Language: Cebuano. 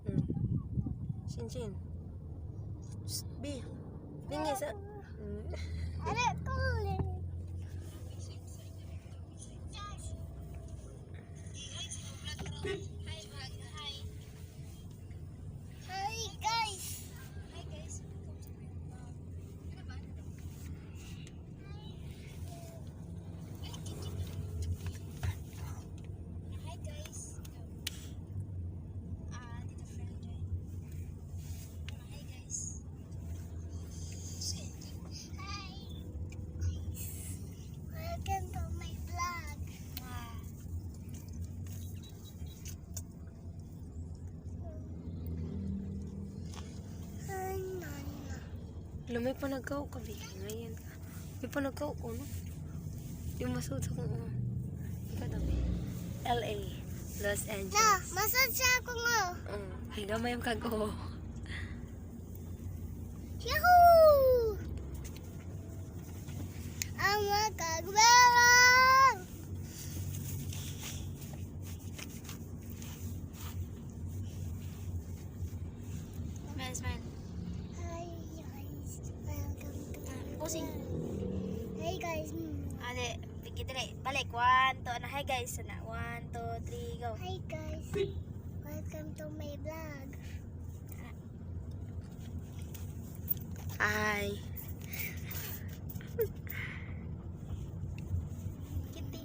Chin chin. Shh, B. Lingi sa. Ano ko? Hi guys. Hi guys, welcome to my vlog. Ano ba? Ano ba? Ay, cute. Hi guys. Ah, dito friend Joy. Hi guys. Hi guys. Welcome to my vlog. Ah, Hi, Nana. Alam, may panagkaw ka, B. Ngayon ka. May panagkaw ko, no? Yung masuot sa kong, oh. Ikaw daw, B. LA. Los Na, Angeles. masad siya ako nga. Oh. Ay, gamay ang kag, oh. Yahoo! Ang makagbarang! Smile, smile. Hi guys, welcome to my Pusing. vlog. Hi guys. Ate, bigyan balik. One, two, ano. Hi guys. Ano? One, two, three, go. Hi guys, welcome to my vlog. Hi. Kitty.